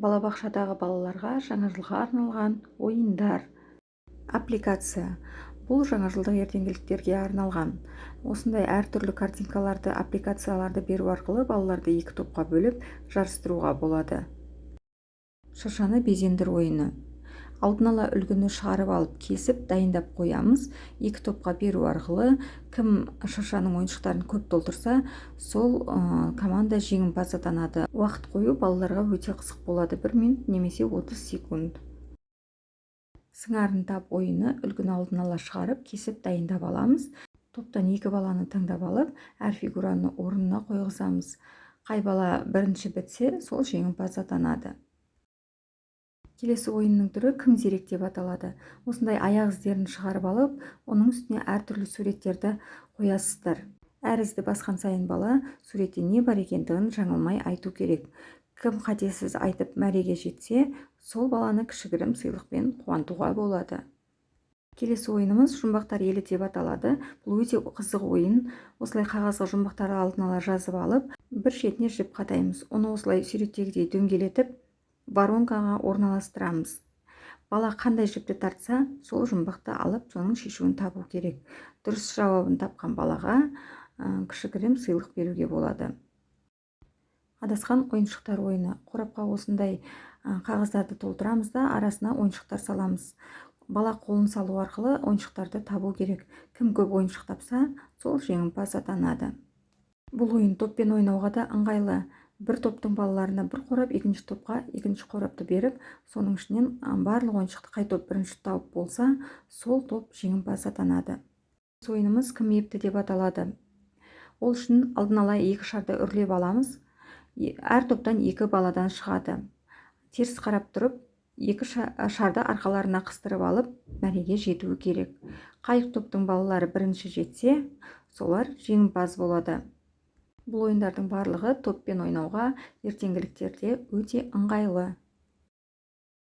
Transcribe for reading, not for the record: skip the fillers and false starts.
Балабақшадағы балаларға жаңа жылға арналған ойындар. Аппликация. Бұл жаңа жылдық ертеңгіліктерге арналған. Осындай әртүрлі картинкаларды, аппликацияларды беру арқылы балаларды екі топқа бөліп, жарыстыруға болады. Шыршаны безендір ойыны. Алдын ала үлгіні шығарып алып, кесіп, дайындап қоямыз. Екі топқа беру арқылы кім шыршаның ойыншықтарын көп толтырса, сол команда жеңімпаз атанады. Уақыт қою балаларға өте қызық болады: 1 минут немесе 30 секунд. Сыңарын тап ойыны. Үлгіні алдын ала шығарып, кесіп, дайындап аламыз. Топтан екі баланы таңдап алып, әр фигураны орнына қойғызамыз. Қай бала бірінші бітсе, сол жеңімпаз атанады. Келесі ойынның түрі «Кім зерек» деп аталады. Осындай аяқ іздерін шығарып алып, оның үстіне әртүрлі суреттерді қоясыздар. Әр ізді басқан сайын бала суретте не бар екендігін жаңылмай айту керек. Кім қатесіз айтып, мәреге жетсе, сол баланы кішігірім сыйлықпен қуантуға болады. Келесі ойынымыз «Жұмбақтар елі» деп аталады. Бұл өте қызық ойын. Осылай қағазға жұмбақтарды алдын ала жазып алып, бір шетіне жіп қадаймыз. Оны осылай суреттегідей дөңгелетіп, воронкаға орналастырамыз. Бала қандай жіпті тартса, сол жұмбақты алып, соның шешуін табу керек. Дұрыс жауабын тапқан балаға кішігірім сыйлық беруге болады. Адасқан ойыншықтар ойыны. Қорапқа осындай қағаздарды толтырамыз да, арасына ойыншықтар саламыз. Бала қолын салу арқылы ойыншықтарды табу керек. Кім көп ойыншық тапса, сол жеңімпаз атанады. Бұл ойын топпен ойнауға да ыңғайлы. Бір топтың балаларына бір қорап, екінші топқа екінші қорапты беріп, соның ішінен барлық ойыншықты қай топ бірінші тауып болса, сол топ жеңімпаз атанады. Ойынымыз «Кім епті» деп аталады. Ол үшін алдын ала екі шарды үрлеп аламыз. Әр топтан екі баладан шығады. Теріс қарап тұрып, екі шарды арқаларына қыстырып алып, мәреге жетуі керек. Қай топтың балалары бірінші жетсе, солар жеңімпаз болады. Бұл ойындардың барлығы топпен ойнауға ертеңгіліктерде өте ыңғайлы.